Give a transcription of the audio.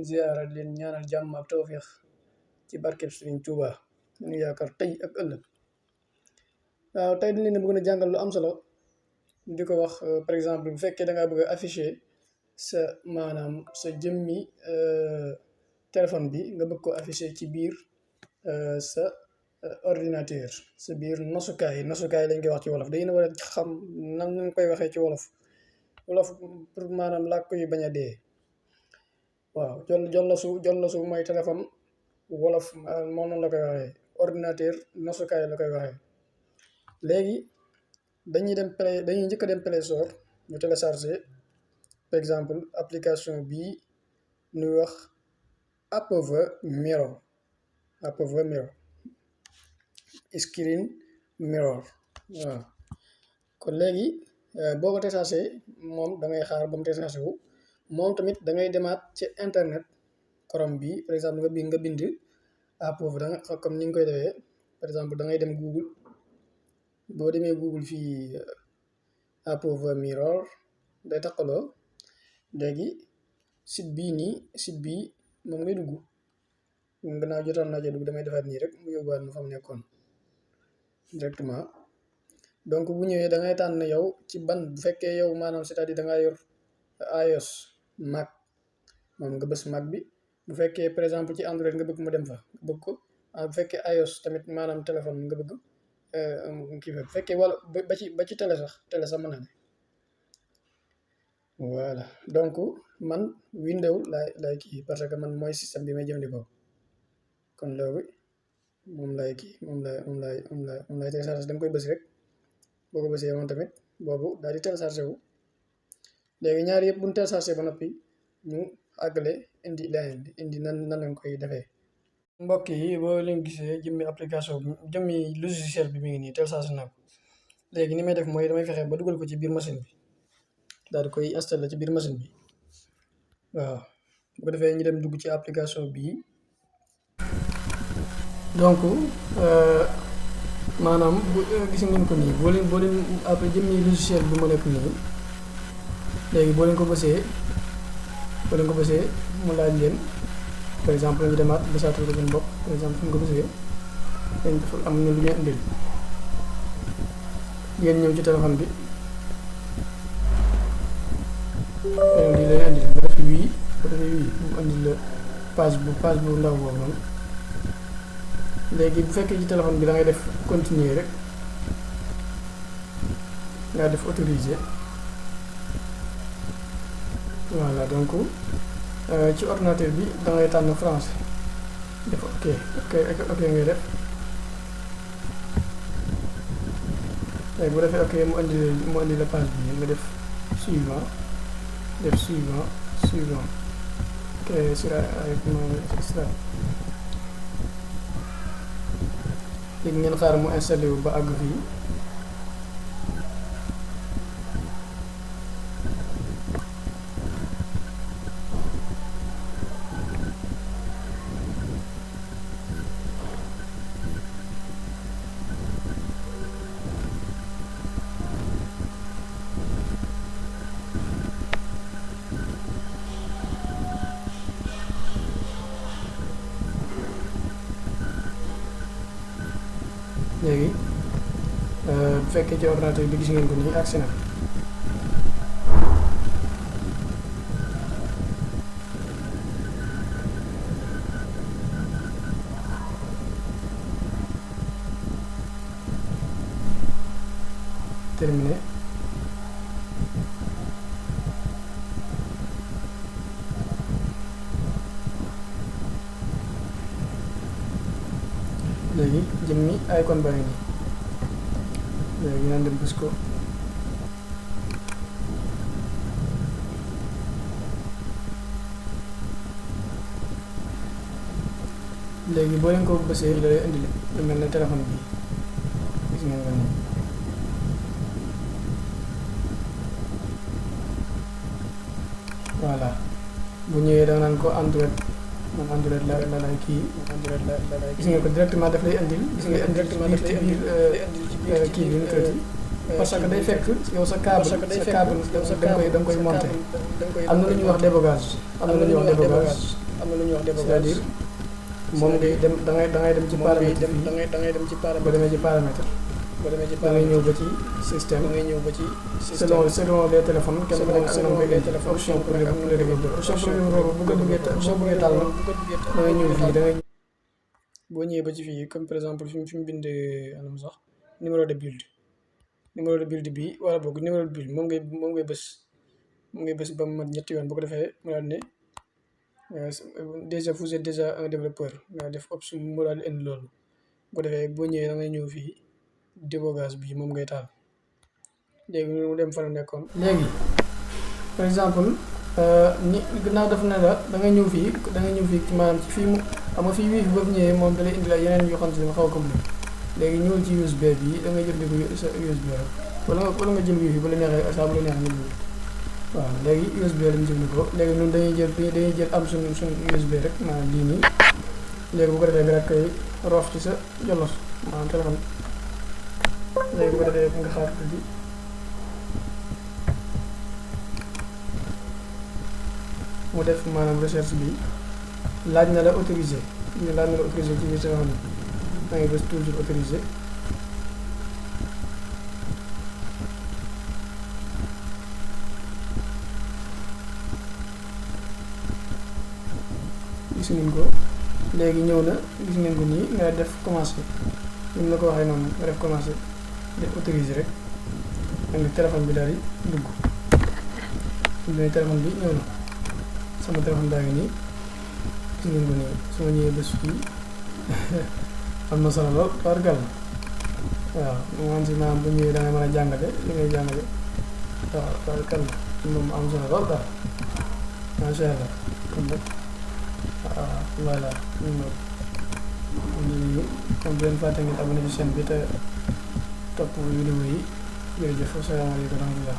ziyaara di leen ñaanal jàmm ak tawféex ci barkeb Sëriñ Tuuba ñu yaakaar tey ak ëllëg. waaw tey dañ leen bëgg a jàngal lu am solo di ko wax par exemple bu fekkee da ngaa bëgg a afficher sa maanaam sa jëmmi téléphone bi nga bëgg ko afficher ci biir sa ordinateur sa biir nosukaay lañ koy wax ci wolof. dañu war a xam nan lañ koy waxee ci wolof pour maanaam làkk yu bañ a dee. waaw jollasu mooy téléphone wolof moom noonu la koy waxee, ordinateur nosukaay la koy waxee. léegi dañuy njëkk a dem Play Store ñu téléchargé par exemple application bii ñuy wax Apple Mirror Screen Mirror. waaw kon léegi boo ko téléchargé moom da ngay xaar ba mu téléchargé wu. moom tamit da ngay demaat ci internet Chrome bi par exemple nga bind Apple da nga comme ni nga koy defee par exemple da ngay dem Google. boo demee Google fii Apple Mirror day taqaloo. léegi site bii moom ngay dugg. gannaaw jotoon naa ci dugg damay defaat nii rek mu yóbbuwaat ma fa mu nekkoon directement. donc bu ñëwee da ngay tànn yow ci ban bu fekkee yow maanaam c'est-à-dire da ngaa yor iOS Mac moom nga bës Mac bi. bu fekkee par exemple ci Android nga bëgg mu dem fa nga bëgg ko. bu fekkee iOS tamit maanaam téléphone nga bëgg kii bu fekkee wala ba ci télé sax mën na ne. voilà donc man Windows laay kii parce que man mooy système bi may jëfandikoo. kon loolu moom lay téléchargé. da nga koy bës rek boo ko bësee moom tamit boobu daal di téléchargé wu. léegi ñaar yëpp bu ñu téléchargé ba noppi ñu àggale indi nan lañ koy defee. mbokk yi boo leen gisee jëmmi application bi jëmmi logiciel bi mi ngi nii téléchargé naa ko. léegi ni may def mooy damay fexe ba dugal ko ci biir machine bi daal di koy installé ci biir machine bi. waaw bu ko defee ñu dem dugg ci application bii. donc maanaam gis ngeen ko nii boo leen après jëmmi logiciel bi mu nekk nii. léegi boo leen ko bësee mu laaj leen par exemple ñu demaat bësaatal ko seen bopp par exemple fu mu ko bësee dañ dafa am na lu ñuy indil. ngeen ñëw ci téléphone bi lii lay indil bu defee wii mu indil la page bu ndaw boobu noonu. léegi bu fekkee ci téléphone bi da ngay def continuer rek nga def autoriser. voilà donc ci ordinateur bi da ngay tànn français def ok ngay def. léegi bu defee ok mu indi la page bi nga def suivant ok léegi ngeen xaar mu installé wu ba àgg fii. léegi bu fekkee ci ordinateur bi gis ngeen ko nii agsi na. terminé. léegi jëmmi icône baa ngi nii. léegi naan dem bës ko. léegi boo leen ko bësee da lay indi lu mel ne téléphone bi gis ngeen ko nii. voilà bu ñëwee da nga naan ko Android man Android la lay kii gis nga ko directement daf lay indil gis nga directement daf lay indil kii bi nu tuddati parce que day fekk yow sa câble da nga koy monter am na lu ñuy wax débogage am na lu ñuy wax débogage, c'est-à-dire moom ngay dem da ngay dem ci paramètre da ngay dem ci boo paramètre, demee ci paramètre boo demee ci da ngay ñëw paramètre ba ci système da ngay ñëw ba ci système selon les téléphones kenn ku nekk ak selon ngay les def téléphones option pour kenn ku nekk le développeur option pour le développeur bu ko bëggee taal nag da ngay ñëw fii da ngay boo ñëwee ba ci fii comme par exemple fi mu bind anam sax numéro de build bi wala boog numéro de build moom ngay bës ba mu mat ñetti yoon bu ko defee mu daal ne déjà vous êtes déjà un développeur nga def option mu daal di indi loolu bu ko defee boo ñëwee da ngay ñëw fii débogage bi moom ngay taal léegi mu dem fa la nekkoon. léegi par exemple ni gannaaw daf ne la da ngay ñëw fii maanaam ci fii mu xam nga fii wifi boobu ñëwee moom da lay indi la yeneen yoo xam ne xaw a compliqué léegi ñëwal ci USB bi da ngay jëfandikoo sa USB rek wala nga jël wifi bu la neexee saa bu la neexee nga jël waaw léegi USB lañu jëfandikoo léegi ñun dañuy jël am suñu USB rek maanaam lii nii léegi bu ko defee nga rek koy roof ci sa jolos maanaam téléphone léegi bu ko defee nga xaar tuuti mu def maanaam recherche bi laaj na la autorisé ci biir téléphone bi da ngay bës toujours autorisé gis ngeen ko léegi ñëw na gis ngeen ko nii nga def commencé ni mu la ko waxee noonu nga def commencé def autorisé rek xam nga téléphone bi daal di dugg léegi téléphone bi ñëw na sama téléphone baa ngi nii gis ngeen ko nii su ma ñëwee bés fii am na solo lool wargal waaw man si maanaam bu ñëwee da ngay mën a jàngale li ngay jàngale waaw wargal moom am solo lool daal macha allah kon nag waaw voilà ñu comme bu leen fàtte ngeen abonné ci chaîne bi te topp vidéo yi jërëjëf asalaamaaleykum wa rahmatulah